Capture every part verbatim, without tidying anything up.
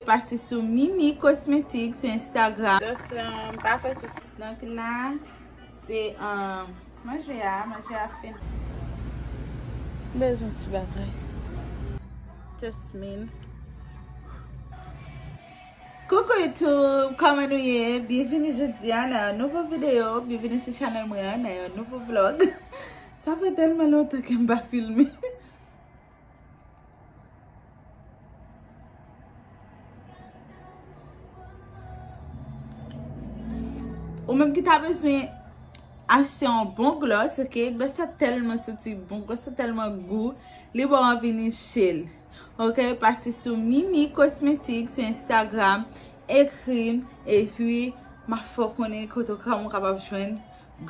Pase sou Mimi Cosmetics sou Instagram. Dòs lan, m pa fè sosis nan ki la. Se, um, manje a, manje a fin. M bezwen ti bagay. Jasmine. Coucou YouTube, kòman nou ye? Byenveni jodi a nan yon nouvo videyo. Byenveni sou chanèl mwen an, nan yon nouvo vlog. Sa fè tèlman lontan ke m pa filme. Ou menm ki ta bezwen achte yon bon gloss, ok? Gloss sa tèlman santi bon, gloss sa tèlman gou, li ba w anvi niche l. Ok, pase sou Mimi Cosmetics sou Instagram, ekri m, epi m ap fè w konnen kote w ka, ou kapab jwenn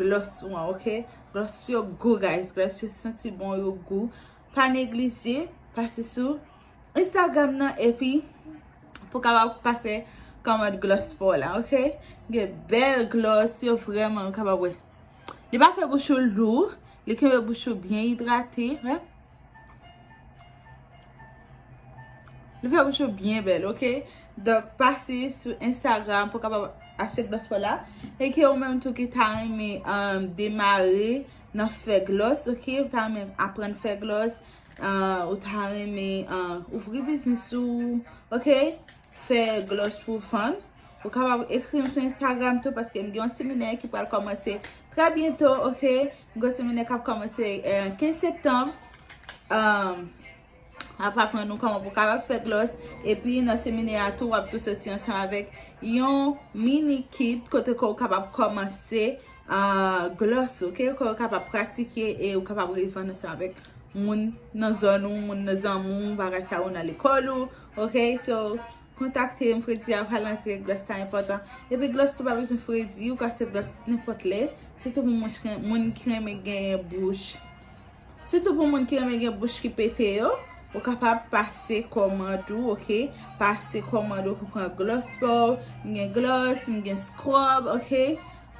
gloss ou an, ok? Gloss yo gou, guys, gloss yo santi bon, yo gou. Pa neglije, pase sou Instagram nan, epi pou kapab pase kòmand gloss pa w la, ok? Gen bèl gloss, yo vrèman ou kapab wè. Li pa fè bouch ou lou, li kenbe bouch ou byen idrate, wè. Li fè bouch ou byen bèl, ok? Donk, pase sou Instagram pou kapab achte gloss pa w la. E ke ou menm tou ki ta renmen, um, demare nan fè gloss, ok? Ou ta renmen aprann fè gloss, uh, ou ta renmen, uh, ouvri biznis ou, ok? Fè gloss pou vann. Ou kapab ekri m sou Instagram tou, paske m gen yon seminè ki pral kòmanse trè byento, ok? M gen yon seminè k ap kòmanse, eh, kenz septanm. Um, ap aprann nou kòman pou kapab fè gloss. Epi nan seminè a tou, w ap tou soti ansanm avèk yon mini kit kote ke w kapab kòmanse, ah, gloss, ok? Ke w kapab pratike e w kapab revann ansanm avèk moun nan zòn ou, moun nan zanmi w, bagay sa yo nan lekòl ou, ok? So, kontakte m, fredi a pral antre, gloss sa enpòtan. Epi gloss tou pa bezwen fredi, ou ka se gloss nenpòt lè. Sitou pou moun ki, moun ki renmen genyen bouch. Sitou pou moun ki renmen gen bouch ki pete yo, ou kapab pase kòmand ou, ok? Pase kòmand ou pou pran gloss pa w. M gen gloss, m gen scrub, ok?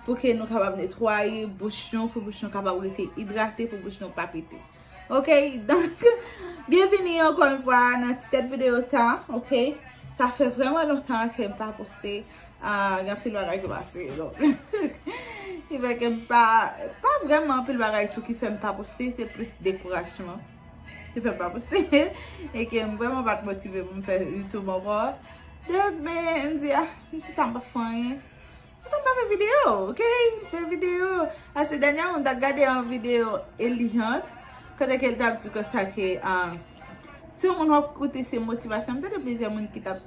Pou ke nou kapab netwaye bouch nou, pou bouch nou kapab rete idrate, pou bouch nou pa pete. Ok, donk, byenveni ankò yon fwa nan ti tèt videyo sa, ok? Sa fè vrèman lontan ke m pa poste, ah, gen anpil bagay ki pase, donk. Ki fè ke m pa, pa vrèman anpil bagay tou ki fè m pa poste, se plis dekourajman ki fè m pa poste. E ke m vrèman pa t motive pou m fè YouTube ankò. Donk, men, m di, ah, m chita m pa fè anyen. Sa m pa fè videyo, ok? Fè videyo. Ase dènyèman, m t ap gade yon videyo Eliante, kote ke l t ap di konsa ke, ah, si yon moun w ap koute se motivasyon, m tande plizyè moun ki t ap,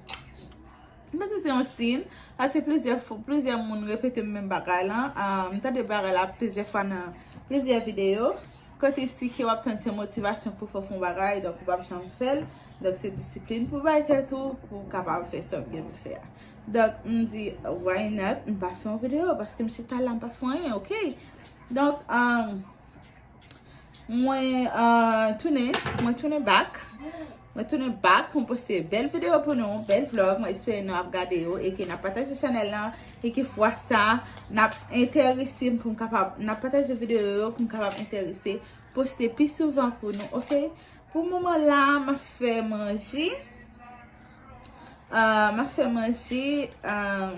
m panse se yon siy, paske plizyè fo-, plizyè moun repete m menm bagay lan. Ah, m tande bagay la plizyè fwa nan plizyè videyo. Kote si ke w ap tann se motivasyon pou fè w fè yon bagay, donk ou p ap janm fè l. Donk se disiplin pou bay tèt ou, pou w kapab fè sa w gen pou fè a. Donk m di, why not? M pa fè yon videyo, paske m chita la, m pa fè anyen, ok? Donk, um, mwen, uh, tounen, mwen tounen back. Mwen tounen back pou m poste bèl videyo pou nou, bèl vlog. Mwen espere nou ap gade yo e ke n ap pataje chanèl lan e ke fwa sa, n ap enterese m pou m kapab, n ap pataje videyo yo pou m kapab enterese poste pi souvan pou nou, ok? Pou moman la, m ap fè manje. Ah, m ap fè manje. Ah,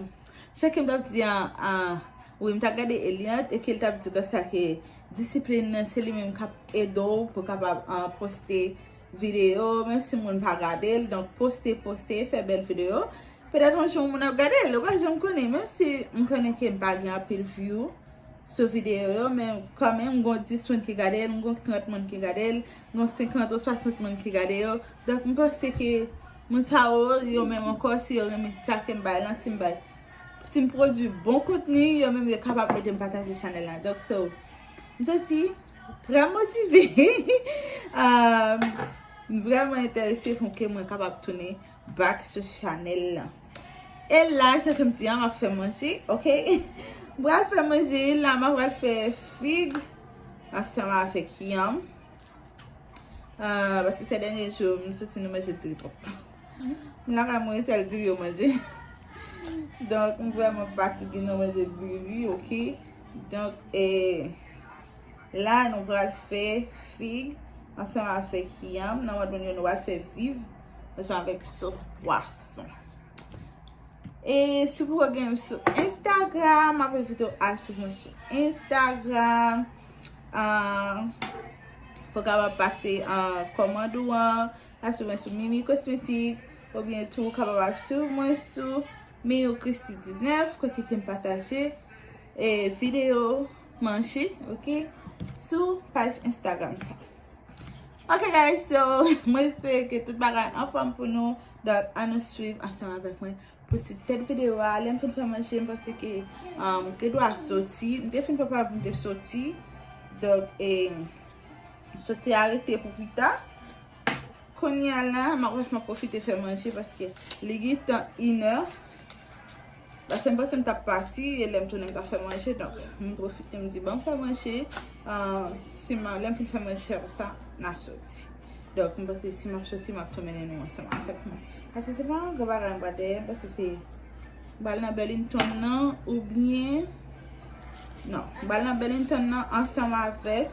jan ke m t ap di an, ah, wi, m t ap gade Eliante e ke l t ap di konsa ke disiplin nan se li menm k ap ede w pou w kapab, ah, poste videyo, menm si moun pa gade l. Donk, poste, poste, fè bèl videyo. Petèt yon jou moun ap gade l, ou pa janm konnen. Menm si m konnen ke m pa gen anpil view sou videyo yo, men kanmenm, m gon dis moun ki gade l, m gon trant moun ki gade l, m gon senkant ou swasant moun ki gade yo. Donk, m panse ke moun sa yo, yo menm ankò, si yo renmen sa ke m bay lan, si m bay, si m pwodui bon kontni, yo menm yo kapab ede m pataje chanèl la. Donk, so, m santi trè motive. Um, m vrèman enterese pou ke mwen kapab tounen back sou chanèl lan. E la, jan ke m di an, m ap fè manje, ok? M pral fè manje, la m ap pral fè fig ansanm avèk yanm. Ah, paske sè dènye jou, m santi nou manje diri twòp. M lakay mwen, sèl diri yo manje. Donk, m vrèman fatige nan manje diri, ok? Donk, e, la, nou pral fè fig ansanm avèk yanm. Nan mòd moun yo, nou pral fè viv ansanm avèk sòs pwason. E si w poko gen m sou Instagram, m ap envite w al swiv mwen sou Instagram. Ah, pou w kapab pase, ah, kòmand ou an, al swiv mwen sou Mimi Cosmétique, oubyen tou w kapab al swiv mwen sou Miou Christie diznèf, kote ke m pataje, e, videyo manje, ok, sou paj Instagram sa. Ok, guys, so, mwen espere ke tout bagay anfòm pou nou. Donk, ann nou swiv ansanm avèk mwen pou ti tèt videyo a. Lè m fin fè manje, m panse ke, um, m te dwe soti. M te fin prepare pou m te soti. Donk, e, soti a rete pou pita. Kounye a la, m ap, m ap pwofite fè manje paske li gentan inè. Paske m panse m t ap pati, e lè m tounen m t ap fè manje, donk m pwofite m di, "Ban m fè manje, ah, si m, lè m fin fè manje, apre sa, n a soti." Donk, m panse si m ap soti, m ap tou mennen nou ansanm avèk mwen. Paske se pa yon gwo bagay m pral dèyè, m panse se m pral nan Burlington nan, oubyen, non, m pral nan Burlington nan ansanm avèk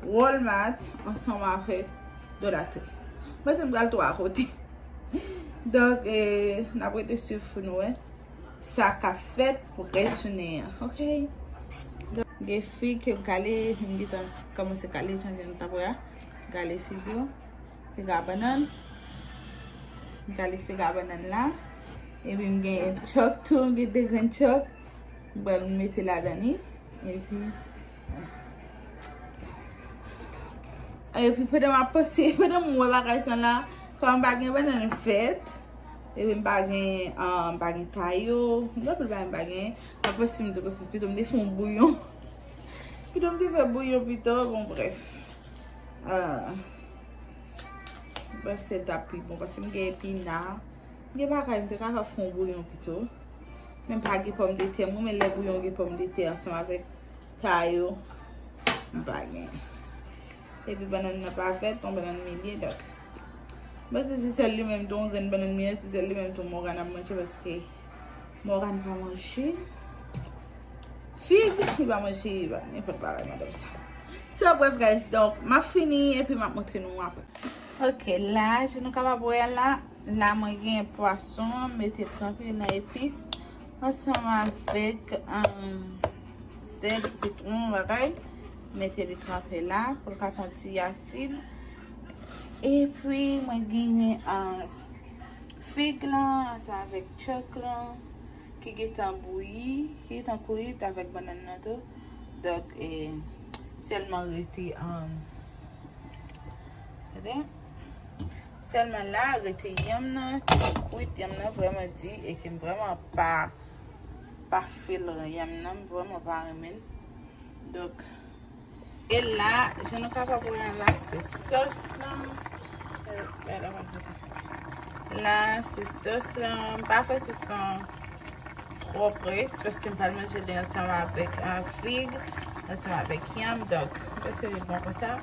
Walmart, ansanm avèk Dollar Tree. M panse m pral twa kote. Donk, e, n ap rete swiv pou nou wè sa k ap fèt pou rès jounen an, ok? Donk, gen fig ke m kale, m gentan kòmanse kale, jan nou t ap wè a. Kale fig yo, fig a bannann. M kale fig a bannann la. Epi m gen chòk tou, m gen de grenn chòk. M pral mete ladan li. Epi, epi pandan m ap panse, pandan m wè bagay sa la, kòm m pa gen bannann vèt, epi m pa gen, ah, m pa gen tayo, m gen anpil bagay m pa gen. M ap panse m di konsa, pito m te fè yon bouyon. Pito m te fè bouyon pito, bon, brèf. Ah, m panse l t ap pi bon, paske m gen epina. M gen bagay, m te ka fè yon bouyon pito. Men m pa gen pòmdetè. M renmen lè bouyon gen pòmdetè ansanm avèk tayo. M pa gen. Epi bannann nan pa vèt, yon bannann milye, donk. M panse se sèl li menm tou, yon grenn bannann milye, se sèl li menm tou Morgan ap manje paske Morgan pa manje fig, li pa manje, li pa nenpòt bagay, madanm sa. So, brèf, guys, donk, m ap fini epi m ap montre nou apre. Ok, la, jan nou kapab wè la, la mwen gen pwason, mete tranpe nan epis, ansanm avèk, um, sèl, sitwon, bagay. Mete li tranpe la, pou l ka pran ti asid. Epi, mwen genyen, um, fig lan, ansanm avèk chòk lan, ki gentan bouyi, ki gentan kwit avèk bannann nan tou. Donk, e, sèlman rete, um, gade. Sèlman la, rete yanm nan, ki kwit, yanm nan vrèman di, e ke m vrèman pa, pa fil yanm nan, m vrèman pa renmen l. Donk, e la, jan nou kapab wè la, se sòs lan. La, se sòs lan. M pa fè sòs lan twò près, paske m pral manje li ansanm avèk, ah, fig, ansanm avèk yanm. Donk, m panse li bon konsa.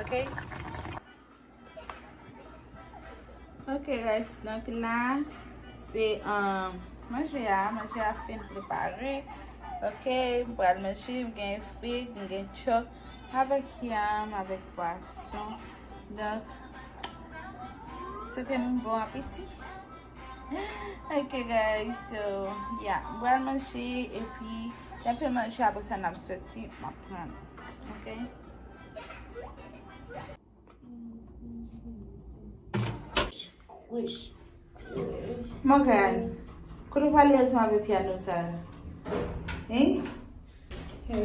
Ok? Ok, guys, donk la, se, um, manje a, manje a fin prepare. Ok, m pral manje, m gen fig, m gen chòk, avèk yanm, avèk pwason. Donk, swete m bon apeti. Ok, guys, so, yeah, m pral manje, epi, lè m fin manje, apre sa, n ap soti, m ap pran nou. Ok? Morgan, kote w prale ansanm avèk pyano sa a? Hein? Ou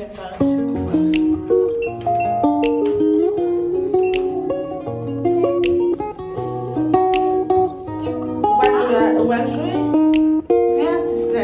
pral jwe, ou pral jwe? Men atis la.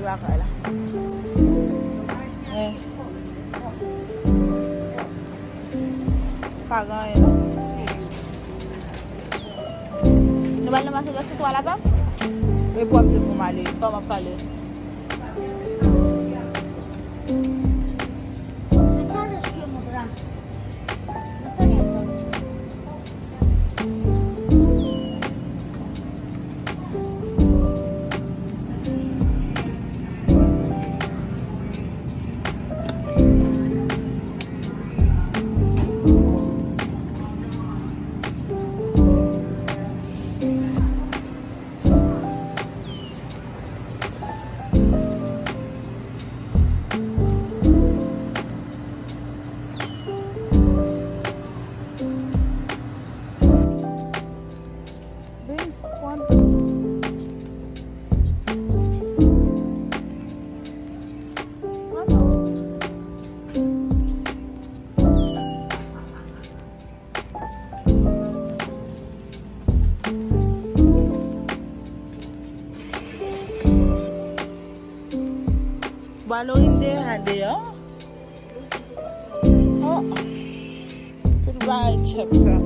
Bagay la. Wi. Pa gen anyen non. Nou pral nan mache de sitwa la, pap? Epi w ap di pou m ale. Kòman w ap pale? Vin, pran. Pran non. Bwa Lorin deja deyò. Oh. Tout bagay tchèp sa.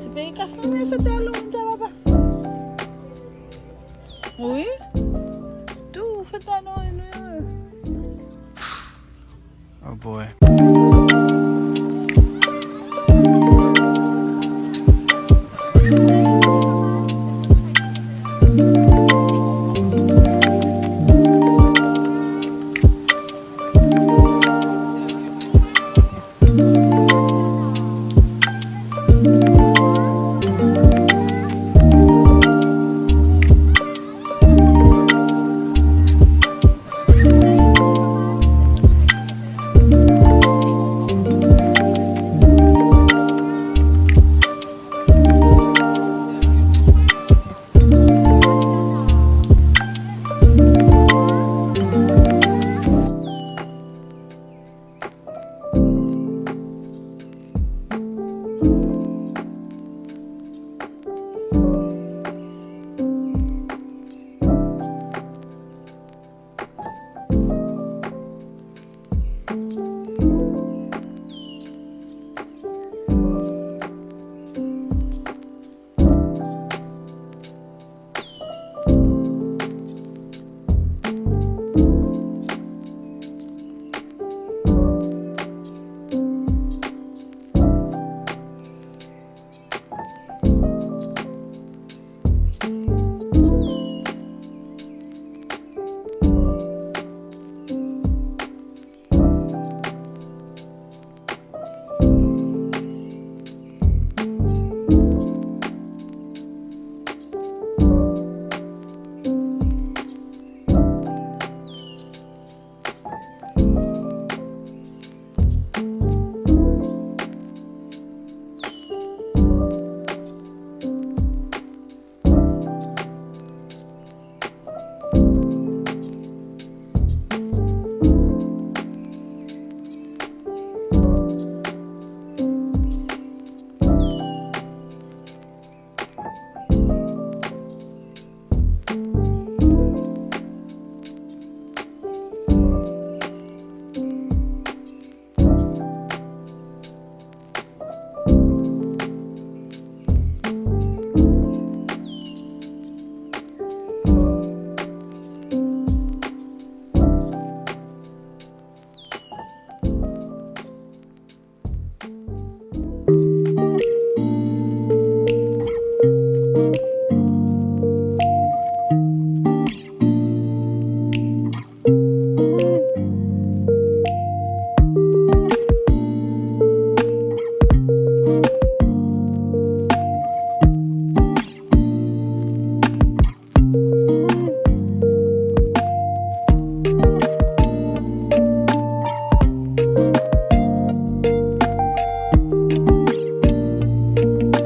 Ti peyi kafou, men fete a Lorin sa, papa. Wi. Tou fete a Lorin, wi. Oh boy.